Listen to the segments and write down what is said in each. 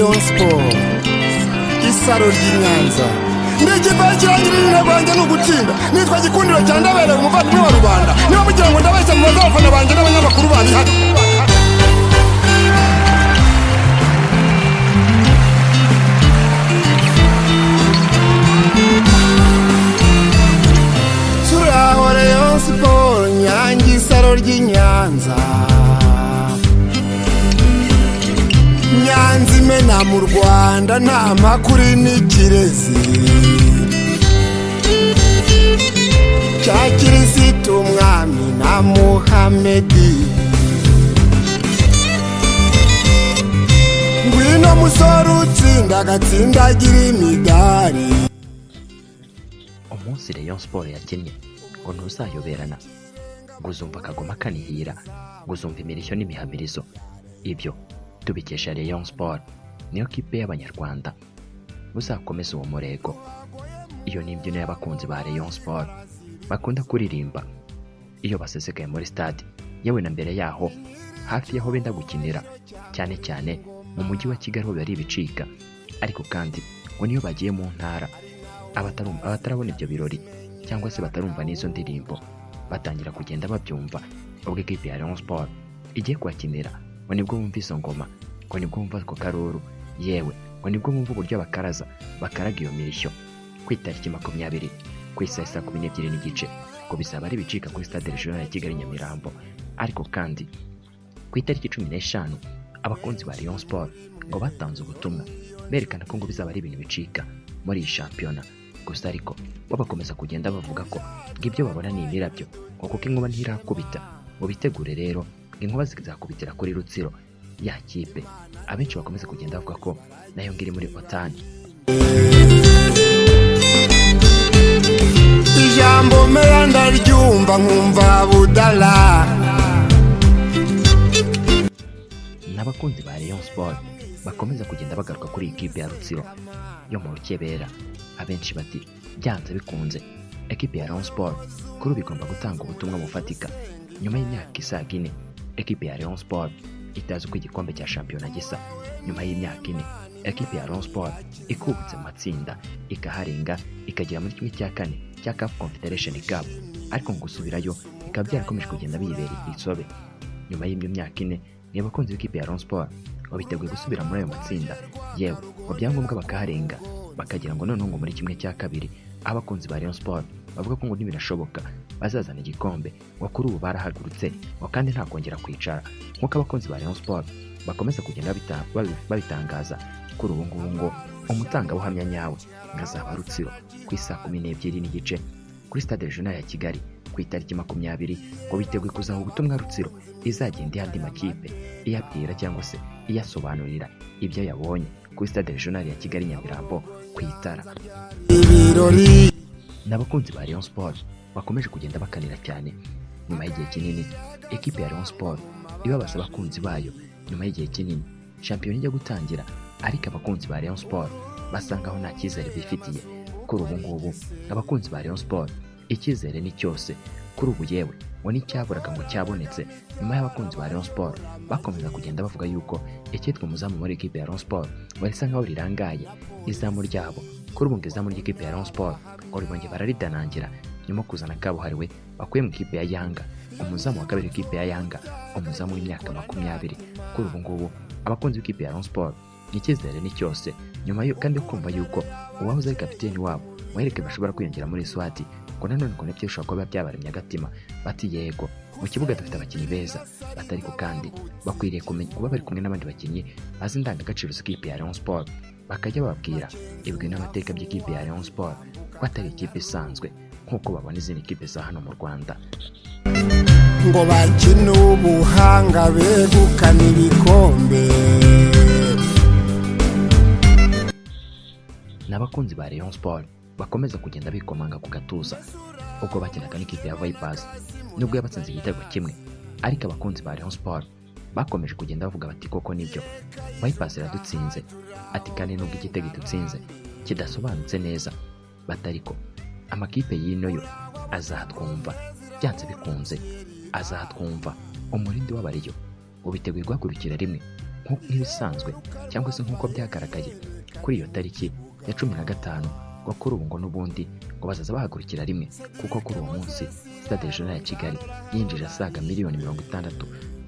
Rayon Sport, isaro ry'i Nyanza. Ndi ikipe y'ikirangirire, intego yanjye ni ugutsinda. Nitwa Gikundiro cya Ndabereye, umuvandimwe wa rubanda. Niba mugira ngo ndabeshya, mubaze abafana banjye n'abanyamakuru babihari. Turaho Rayon Sport, Nyange, isaro ry'i Nyanza, Nyanza imena mu Rwanda, nta makuru n'ikirezi cya Kirisitu, umwami na Muhamedi. Ngwino musore utsinda, agatsindagira imidari. Umunsi Rayon Sport yakinnye ngo ntuzayoberana, ngo uzumva akagoma kanihira, ngo uzumva imirishyo n'imihamirizo. Ibyo tubikesha Rayon Sport, niyo kipe y'Abanyarwanda. Uzakomeze uwo murego. Iyo ni imbyino y'abakunzi ba Rayon Sport bakunda kuririmba iyo basesekaye muri stade, yewe na mbere yaho, hafi y'aho benda gukinira, cyane cyane mu mujyi wa Kigali ho biba ari ibicika. Ariko kandi ngo niyo bagiye mu ntara, abatarabona ibyo birori cyangwa se batarumva n'izo ndirimbo batangira kugenda babyumva ubwo ikipe ya Rayon Sport igiye kuhakinira. Ngo nibwo bumva izo ngoma, ngo nibwo bumva ako karuru, yewe ngo nibwo bumva uburyo abakaraza bakaraga iyo mirishyo. Ku itariki 20, ku isaha 12:30, ngo bizaba ari ibicika kuri Stade Regional ya Kigali Nyamirambo. Ariko kandi ku itariki 15, abakunzi ba Rayon Sport ngo batanze ubutumwa berekana ko ngo bizaba ari ibintu bicika muri iyi shampiyona. Gusa ariko bo bakomeza kugenda bavuga ko ngo ibyo babona ni imirabyo, ngo kuko inkuba ntirakubita. Ngo bitegure rero, ngo inkuba zizakubitira kuri Rutsiro, ya kipe abenshi bakomeza kugenda bavuga ko nayo ngo iri muri otani. Ijambo meya ndaryumva nkumva budala. N'abakunzi ba Rayon Sport bakomeza kugenda bagaruka kuri iyi kipe ya Rutsiro yo mu rukebera. Abenshi bati byanze bikunze ekipe ya Rayon Sport kuri ubu igomba gutanga ubutumwa bufatika nyuma y'imyaka isaga 4 ekipe ya Rayon Sport itazi uko igikombe cya shampiyona gisa, nyuma y'imyaka 4 ekipe ya Rayon Sport ikubutse mu matsinda, ikaharenga, ikagera muri 1/4 cya CAF Confederation Cup, ariko ngo gusubirayo bikaba byarakomeje kugenda biyibera isobe. Nyuma y'ibyo myaka 4, ni abakunzi b'ikipe ya Rayon Sport ngo biteguye gusubira muri ayo matsinda, yewe ngo byangombwa bakaharenga, bakagira ngo noneho ngo muri 2/3. Aho abakunzi ba Rayon Sport bavuga ko ngo ntibirashoboka bazazana igikombe, ngo kuri ubu barahagurutse, ngo kandi nta kongera kwicara, nk'uko abakunzi ba Rayon Sport bakomeza kugenda babitangaza. Kuri ubu ngubu ngo umutangabuhamya nyawe ngo azaba Rutsiro ku isaa 12:30 kuri Stade Regional ya Kigali ku itariki 20. Ngo biteguye kuzaha ubutumwa Rutsiro izagenda iha andi makipe, iyabwira cyangwa se iyasobanurira ibyo yabonye kuri Stade Regional ya Kigali Nyamirambo ku itara. Ibirori. N'abakunzi ba Rayon Sport bakomeje kugenda bakanira cyane nyuma y'igihe kinini ekipe ya Rayon Sport ibabaza abakunzi bayo, nyuma y'igihe kinini shampiyona ijya gutangira, ariko abakunzi ba Rayon Sport basa nkaho nta cyizere bifitiye. Kuri ubu ngubu abakunzi ba Rayon Sport icyizere ni cyose kuri ubu, yewe ngo n'icyaburaga ngo cyabonetse, nyuma y'abakunzi ba Rayon Sport bakomeza kugenda bavuga yuko icyitwa umuzamu muri ekipe ya Rayon Sport ngo risa nkaho rirangaye izamu ryabo. Kuri ubu ngo izamu ry'ikipe ya Rayon Sport ngo ribongeye bararidanangira nyuma yo kuzana kabuhariwe bakuye mu ikipe ya Yanga, umuzamu wa kabiri w'ikipe ya Yanga, umuzamu w'imyaka 20. Kuri ubu ngubu abakunzi b'ikipe ya Rayon Sport icyizere ni cyose, nyuma yo kandi yo kumva yuko uwahoze ari kapiteni wabo Muhereke bashobora kwiyongera muri swati, ngo nanone ngo nabyo bishobora kuba byabaremye agatima. Bati yego, mu kibuga dufite abakinnyi beza, batariko kandi bakwiriye kumenya kuba bari kumwe n'abandi bakinnyi bazi indangagaciro z'ikipe ya Rayon Sport, bakajya bababwira ibigwi n'amateka by'ikipe ya Rayon Sport, ko atari ikipe isanzwe nk'uko babona izindi kipe za hano mu Rwanda. Ngo bakine ubuhanga, begukana ibikombe. N'abakunzi ba Rayon Sport bakomeza kugenda bikomanga ku gatuza ubwo bakinaga n'ikipe ya Vipers, nubwo yabatsinze igitego kimwe, ariko abakunzi ba Rayon Sport bakomeje kugenda bavuga bati koko nibyo, Vipers iradutsinze, ati kandi nubwo igitego idutsinze kidasobanutse neza, batariko amakipe y'ino yo azatwumva byanze bikunze, azatwumva. Umurindi w'abariyo ngo biteguye guhagurukira rimwe. Nk'ibisanzwe cyangwa se nk'uko byagaragaye kuri iyo tariki ya 15, ngo kuri ubu ngo n'ubundi ngo bazaza bahagurukira rimwe, kuko kuri uwo munsi Stade Regional ya Kigali yinjije asaga miliyoni 60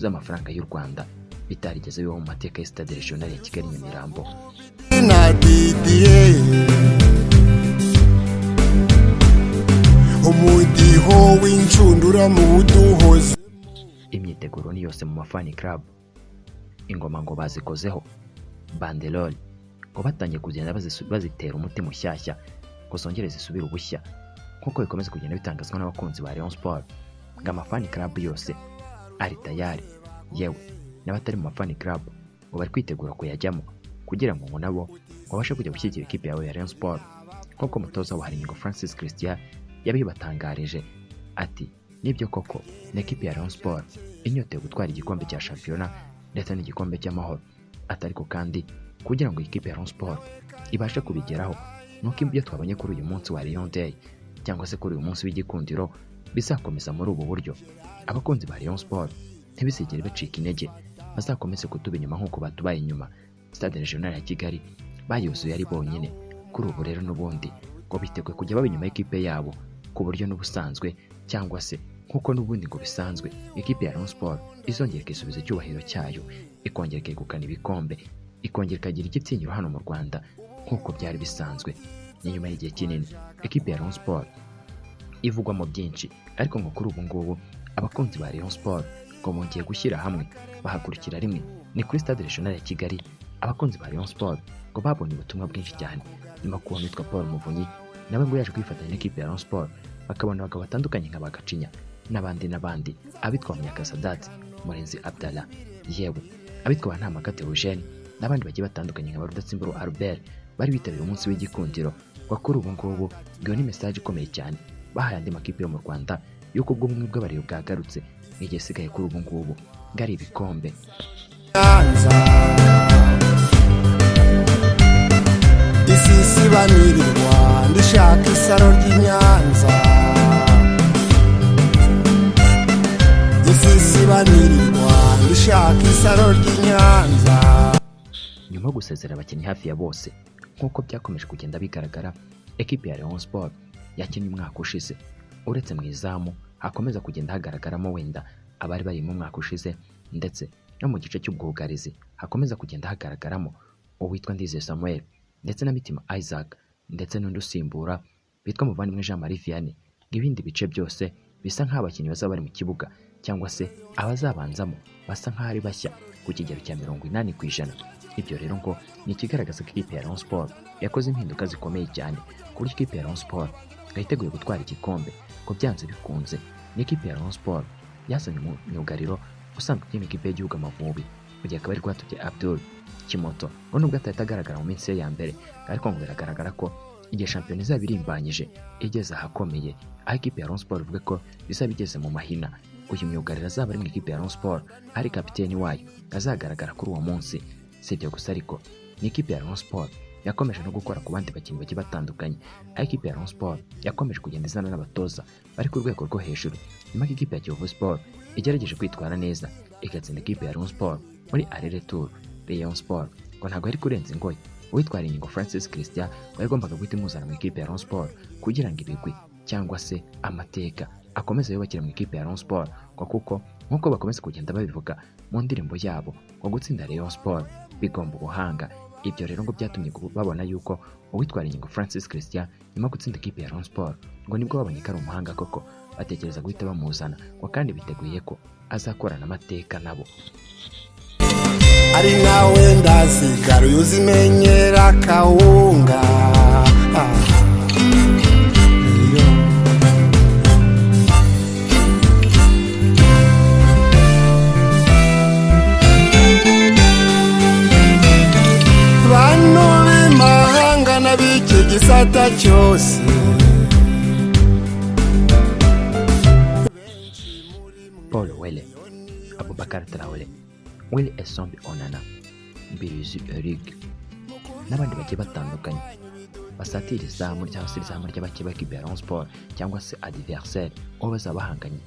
z'amafaranga y'u Rwanda, bitarigeze bibaho mu mateka ya Stade Regional ya Kigali Nyamirambo. Na Didiye, umudiho w'inshundura mu buduhozi. Imyiteguro ni yose mu ma fan club, ingoma ngo bazikozeho, banderole ngo batangiye kugenda bazitera umuti mushyashya ngo zongere zisubire ubushya, nk'uko bikomeza kugenda bitangazwa n'abakunzi ba Rayon Sport. Ngo ama fan club yose ari tayari, yewe n'abatari mu ma fan club ngo bari kwitegura kuyajyamo kugira ngo nabo babashe kujya gushyigikira ikipe yawe ya Rayon Sport, nk'uko umutoza wa Haringingo Francis Christian yabibatangarije ati: "Nibyo koko ni ekipe ya Rayon Sport inyotewe gutwara igikombe cya shampiyona ndetse n'igikombe cy'amahoro." Ati: "Ariko kandi kugira ngo ikipe ya Rayon Sport ibashe kubigeraho, nuko ibyo twabonye kuri uyu munsi wa Rayon Day cyangwa se kuri uyu munsi w'igikundiro bizakomeza muri ubu buryo. Abakunzi ba Rayon Sport ntibizigere bacika intege, bazakomeze kutuba inyuma nk'uko batubaye inyuma. Stade Regional ya Kigali bayuzuye ari bonyine." Kuri ubu rero n'ubundi ngo biteguye kujya baba inyuma y'ikipe yabo, ku buryo n'ubusanzwe cyangwa se nk'uko n'ubundi ngo bisanzwe, ikipe ya Rayon Sport izongera ikisubiza icyubahiro cyayo, ikongera ikegukana ibikombe, ikongera ikagira igitinyiro hano mu Rwanda nk'uko byari bisanzwe. Ni nyuma y'igihe kinini ekipe ya Rayon Sport ivugwamo byinshi, ariko ngo kuri ubu ngubu abakunzi ba Rayon Sport ngo bongeye gushyira hamwe bahagurukira rimwe. Ni kuri Stade Regional ya Kigali. Abakunzi ba Rayon Sport ngo babonye ubutumwa bwinshi cyane nyuma kubona witwa Paul Muvunyi, nawe ngo yaje kwifatanya n'ikipe ya Rayon Sport, bakabona abagabo batandukanye nka Bagacinya n'abandi n'abandi, abitwa Munyakasadati, Murenzi Abdallah, yewe abitwa ba Ntamakate Eugene n'abandi bagiye batandukanye nka Rudatsimburwa Albert, bari bitabiriye umunsi w'igikundiro. Ngo kuri ubu ngubu iyo ni message ikomeye cyane bahaye andi makipe yo mu Rwanda y'uko ubwo bumwe bw'abareba bwagarutse, n'igihe isigaye kuri ubu ngubu ngo ari ibikombe. Nyanza isisibanirwa, ndishaka isaro ry'i Nyanza isisibanirwa, ndishaka isaro ry'i Nyanza. Nyuma yo gusezera abakinnyi hafi ya bose nk'uko byakomeje kugenda bigaragara, ekipe ya Rayon Sport yakinnye umwaka ushize, uretse mu izamu hakomeza kugenda hagaragaramo wenda abari bari mu mwaka ushize, ndetse no mu gice cy'ubwugarizi hakomeza kugenda hagaragaramo uwitwa Ndizeye Samuel ndetse na Mitima Isaac ndetse n'undi usimbura witwa Muvandimwe Jean Marie Vianney. Ibindi bice byose bisa nk'aho abakinnyi bazaba bari mu kibuga cyangwa se abazabanzamo basa nk'aho ari bashya ku kigero cya 80%. Ibyo rero ngo ni ikigaragaza ko ikipe ya Rayon Sport yakoze impinduka zikomeye cyane, ku buryo ikipe ya Rayon Sport yiteguye gutwara igikombe ngo byanze bikunze. Ni ikipe ya Rayon Sport yazanye myugariro usanzwe ukina ikipe y'igihugu Amavubi, mu gihe akaba ari Rwatubyaye Abdul Kimoto. Ngo nubwo atahita agaragara mu minsi ye ya mbere, ariko ngo biragaragara ko igihe shampiyona izaba irimbanyije igeze ahakomeye, aho ikipe ya Rayon Sport ivuga ko bizaba igeze mu mahina, uyu myugariro azaba ari mu ikipe ya Rayon Sport ari kapiteni wayo, azagaragara kuri uwo munsi. Si ibyo gusa ariko, ni ikipe ya Rayon Sport yakomeje no gukora ku bandi bakinnyi bagiye batandukanye, aho ikipe ya Rayon Sport yakomeje kugenda izana n'abatoza bari ku rwego rwo hejuru, nyuma ko ikipe ya Kiyovu Sport igerageje kwitwara neza igatsinda ikipe ya Rayon Sport muri aller-retour. Rayon Sport ngo ntabwo yari kurenza ingoyi uwitwara Ingingo Francis Christian, ngo yagombaga guhita imuzana mu ikipe ya Rayon Sport kugira ngo ibigwi cyangwa se amateka akomeze yubakire mu ikipe ya Rayon Sport, ngo kuko nk'uko bakomeza kugenda babivuga mu ndirimbo yabo, ngo gutsinda Rayon Sport bigomba ubuhanga. Ibyo rero ngo byatumye babona yuko uwitwara Ingingo Francis Christian nyuma yo gutsinda ikipe ya Rayon Sport, ngo nibwo babonye ko ari umuhanga koko, batekereza guhita bamuzana, ngo kandi biteguye ko azakorana amateka nabo. Ari nawe ndasigara uzimenyera kawunga. Ah, iyo. Bantu b'imahanga n'ab'iki gisata cyose. Paul Wele, Abubakar Traore, Will Esombi Onana, Mbirizi Eric n'abandi bagiye batandukanye basatira izamu cyangwa se izamu ry'abakeba b'ikipe ya Rayon Sport cyangwa se adversaire uwo bazaba bahanganye.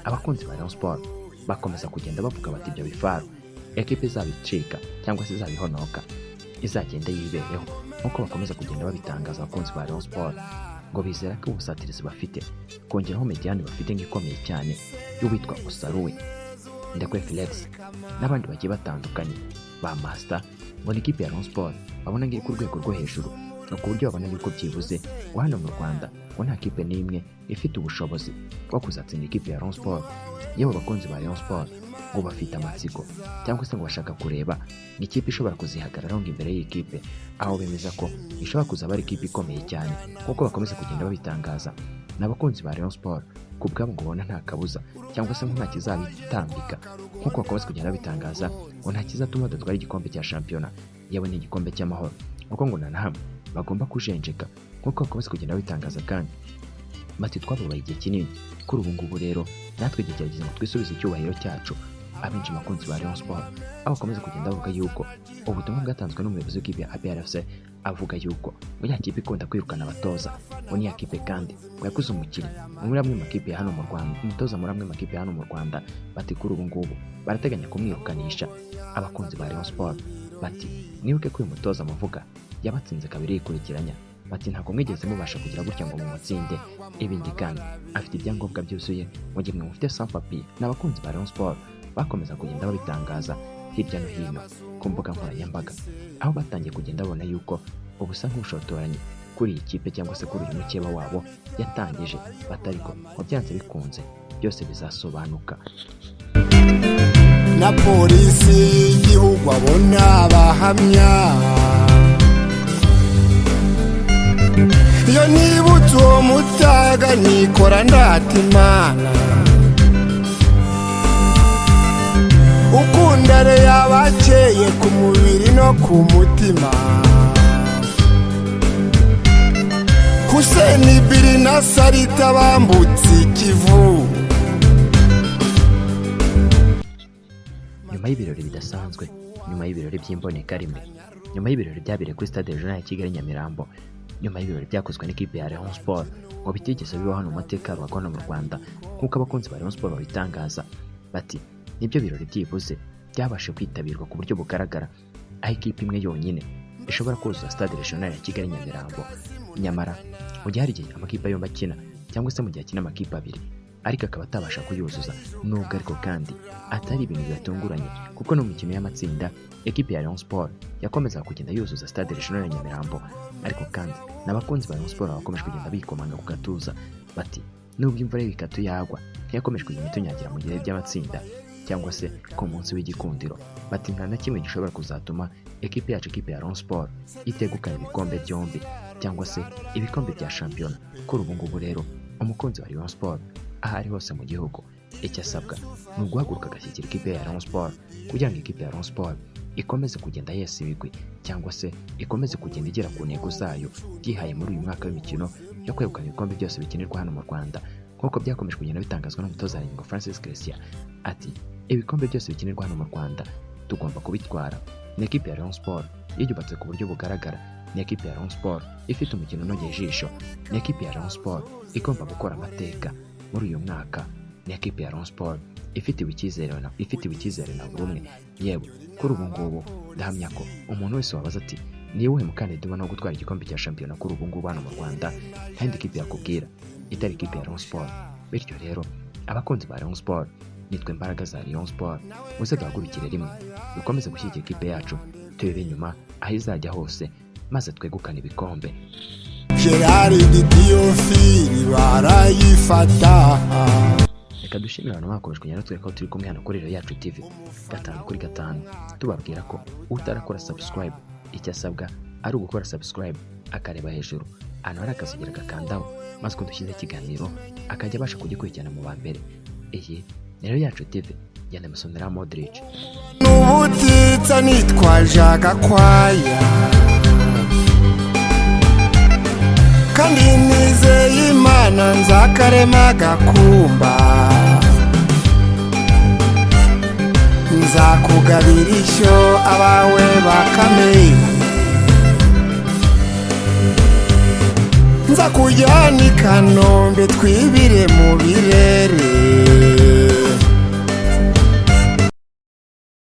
Abakunzi ba Rayon Sport bakomeza kugenda bavuga bati ibyo bifaru Ekipe izabicika cyangwa se izabihonoka izagenda yibereho, nk'uko bakomeza kugenda babitangaza. Abakunzi ba Rayon Sport ngo bizera ko ubusatirizi bafite, kongeraho médiane bafite nk'ikomeye cyane y'uwitwa Usaruwe Ndekwe Felix n'abandi bagiye batandukanye ba Master, ngo ni ikipe ya Rayon Sport babona ngo iri ku rwego rwo hejuru, ngo ku buryo babona yuko byibuze ngo hano mu Rwanda ngo nta kipe n'imwe ifite ubushobozi bwo kuzatsinda ikipe ya Rayon Sport. Yewe, abakunzi ba Rayon Sport ngo bafite amatsiko cyangwa se ngo bashaka kureba ngo ikipe ishobora kuzihagararaho ngo imbere y'iyi kipe, aho bemeza ko ishobora kuzaba ari ikipe ikomeye cyane, nk'uko bakomeza kugenda babitangaza. Ni abakunzi ba Rayon Sport ku bwabo ngo babona nta kabuza cyangwa se ngo nta kizabitambika, nk'uko bakomeza kugenda babitangaza, ngo nta kizatuma badatwara igikombe cya shampiyona, yewe n'igikombe cy'amahoro, kuko ngo nta na hamwe bagomba kujenjeka, nk'uko bakomeza kugenda babitangaza. Kandi bati: "Twababaye igihe kinini, kuri ubu ngubu rero natwe igihe kirageze ngo twisubize icyubahiro cyacu." Abenshi mu bakunzi ba Rayon Sport aho bakomeza kugenda bavuga yuko ubutumwa bwatanzwe n'umuyobozi w'ikipe ya APR FC, avuga yuko ngo ya kipe ikunda kwirukana abatoza, ngo ni ya kipe kandi ngo yakuze umukinnyi muri amwe mu makipe ya hano mu Rwanda, umutoza muri amwe mu makipe ya hano mu Rwanda, bati kuri ubu ngubu barateganya kumwirukanisha. Abakunzi ba Rayon Sport bati: "Mwibuke ko uyu mutoza muvuga yabatsinze kabiri yikurikiranya." Bati: "Ntabwo mwigeze mubasha kugira gutya ngo mumutsinde." Ibindi kandi afite ibyangombwa byuzuye mu gihe mwe mufite sans papier. Ni abakunzi ba Rayon Sport bakomeza kugenda babitangaza hirya no hino ku mbuga nkoranyambaga, aho batangiye kugenda babona yuko ubusa nk'ubushotoranyi kuri iyi kipe cyangwa se kuri uyu mukeba wabo yatangije, batariko ngo byanze bikunze byose bizasobanuka. Na polisi y'igihugu abona abahamya. Iyo nibutse uwo mutaga nikora ndata Imana. Ukundare yabakeye ku mubiri no ku mutima. Huseni Biri na Sarita bambutse Ikivu. Nyuma y'ibirori bidasanzwe, nyuma y'ibirori by'imbonekarimwe, nyuma y'ibirori byabereye kuri Stade Regional ya Kigali Nyamirambo, nyuma y'ibirori byakozwe n'ikipe ya Rayon Sport ngo bitigeze bibaho hano mu mateka ya ruhago hano mu Rwanda, nk'uko abakunzi ba Rayon Sport babitangaza, bati nibyo birori byibuze byabashe kwitabirwa ku buryo bugaragara, aho ikipe imwe yonyine ishobora kuzuza Stade Regional ya Kigali Nyamirambo. Nyamara mu gihe hari igihe amakipe yombi akina, cyangwa se mu gihe akina amakipe abiri ariko akaba atabasha kuyuzuza, nubwo ariko kandi atari ibintu bibatunguranye, kuko no mu mikino y'amatsinda ekipe ya Rayon Sport yakomezaga kugenda yuzuza Stade Regional ya Nyamirambo. Ariko kandi n'abakunzi ba Rayon Sport bakomeje kugenda bikomanga ku gatuza, bati nubwo imvura y'ibikatu yagwa ntiyakomeje kugenda itunyagira mu gihe by'amatsinda cyangwa se ku munsi w'igikundiro, bati nta na kimwe gishobora kuzatuma ekipe yacu, ekipe ya Rayon Sport, itegukana ibikombe byombi cyangwa se ibikombe bya shampiyona. Kuri ubu ngubu rero, umukunzi wa Rayon Sport aho ari hose mu gihugu, icyo asabwa ni uguhaguruka agashyigikira ikipe ya Rayon Sport, kugira ngo ikipe ya Rayon Sport ikomeze kugenda yesa ibigwi cyangwa se ikomeze kugenda igera ku ntego zayo byihaye muri uyu mwaka w'imikino yo kwegukana ibikombe byose bikinirwa hano mu Rwanda, nk'uko byakomeje kugenda bitangazwa n'umutoza Haringingo Francis Christian, ati: "Ibikombe byose bikinirwa hano mu Rwanda tugomba kubitwara." Ni ekipe ya Rayon Sport yiyubatse ku buryo bugaragara, ni ekipe ya Rayon Sport ifite umukino unogeye ijisho, ni ekipe ya Rayon Sport igomba gukora amateka muri uyu mwaka, ni ekipe ya Rayon Sport ifitiwe icyizere na buri umwe. Yewe, kuri ubu ngubu ndahamya ko umuntu wese wabaza ati: "Ni uwuhe mukandida ubona wo gutwara igikombe cya shampiyona kuri ubu ngubu hano mu Rwanda?", nta yindi kipe yakubwira itari ikipe ya Rayon Sport. Bityo rero, abakunzi ba Rayon Sport, nitwe imbaraga za Rayon Sport. Muze duhagurukire rimwe dukomeze gushyigikira ikipe yacu, turebe inyuma aho izajya hose, maze twegukane ibikombe. Gerard Diyofili barayifata. Reka dushimire abantu bakomeje kugenda batwereka ko turi kumwe hano kuri Rero Yacu TV 5 kuri 5, tubabwira ko utarakora subscribe icyo asabwa ari ugukora subscribe, akareba hejuru ahantu hari akazogera, agakandaho, maze uko dushyize ikiganiro akajya abasha kugikurikirana mu ba mbere. Iyi ni Rero Yacu TV ya Musonera Modric. N'ubutitsa nitwaje agakwaya, kandi nizeye Imana nzakarema gakumba. Nzakugabira ishyo abawe bakamenya, nza kujyana i Kanombe twibire mu birere.